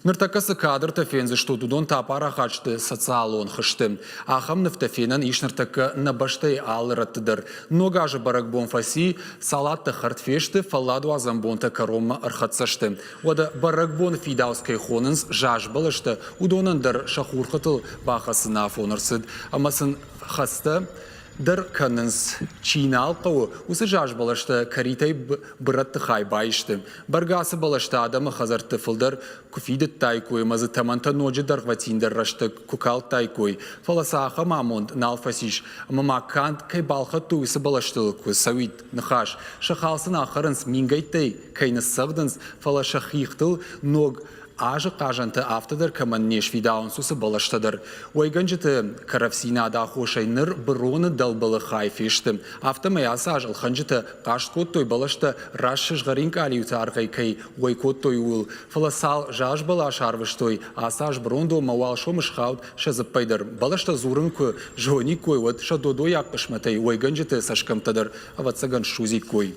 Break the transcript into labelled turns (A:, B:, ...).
A: Ныртӕккӕ цы кадртӕ фендзыстут, уыдон та апарахат сты социалон хызты. Ахӕм нывтӕ фенӕн ис ныртӕккӕ нӕ бӕстӕйы алы рӕтты дӕр. Ног азы бӕрӕгбон фӕци, салаттӕ хӕрд фесты, фӕлладуадзӕн бонтӕ кӕронмӕ ӕрхӕццӕ сты. Уӕдӕ бӕрӕгбоны фидауц кӕй хонынц заз бӕлӕстӕ, уыдонӕн дӕр сӕ хурхытыл бахӕцыны афон ӕрцыд ӕмӕ сын хӕцтӕ дӕр кӕнынц. Чи нал хъӕуы, уыцы заз бӕлӕстӕ кӕритӕй бырӕтты хай баисты. Бӕргӕ ацы бӕлӕстӕ адӕмы хӕдзӕртты фылдӕр куы фидыдтаиккой ӕмӕ дзы тӕмӕнтӕ ноджы дӕргъвӕтиндӕр рӕстӕг куы калдтаиккой, фӕлӕ сӕ ахӕм амонд нал фӕцис ӕмӕ ма канд кӕй балхӕдтой, уыцы бӕлӕстыл куы цӕуид ныхас. Сӕ хал сын ахӕрынц мингӕйттӕй кӕй ныццӕгъдынц, фӕлӕ сӕ хихтыл ног азы хъазӕнтӕ афтӕ дӕр кӕмӕн не сфидауынц, уыцы бӕлӕстӕ дӕр. Уӕйгӕнджыты кӕрӕфдзинады аххосӕй ныр быроны дӕлбылы хай фесты. Афтӕмӕй ацы аз ӕлхӕнджытӕ хъаст кодтой, бӕлӕстӕ раст сызгъӕрин къалиуты аргъӕй кӕй уӕй кодтой, ууыл. Фӕлӕ цал заз бӕлас арвыстой, ацы аз бырондонмӕ уал сомы схауд сӕ дзыппӕй дӕр. Бӕлӕстӕ дзурын куы зониккой, уӕд сӕ додойаг хъысмӕтӕй уӕйгӕнджыты цӕсгӕмттӕ дӕр, ӕвӕццӕгӕн, ссудзиккой.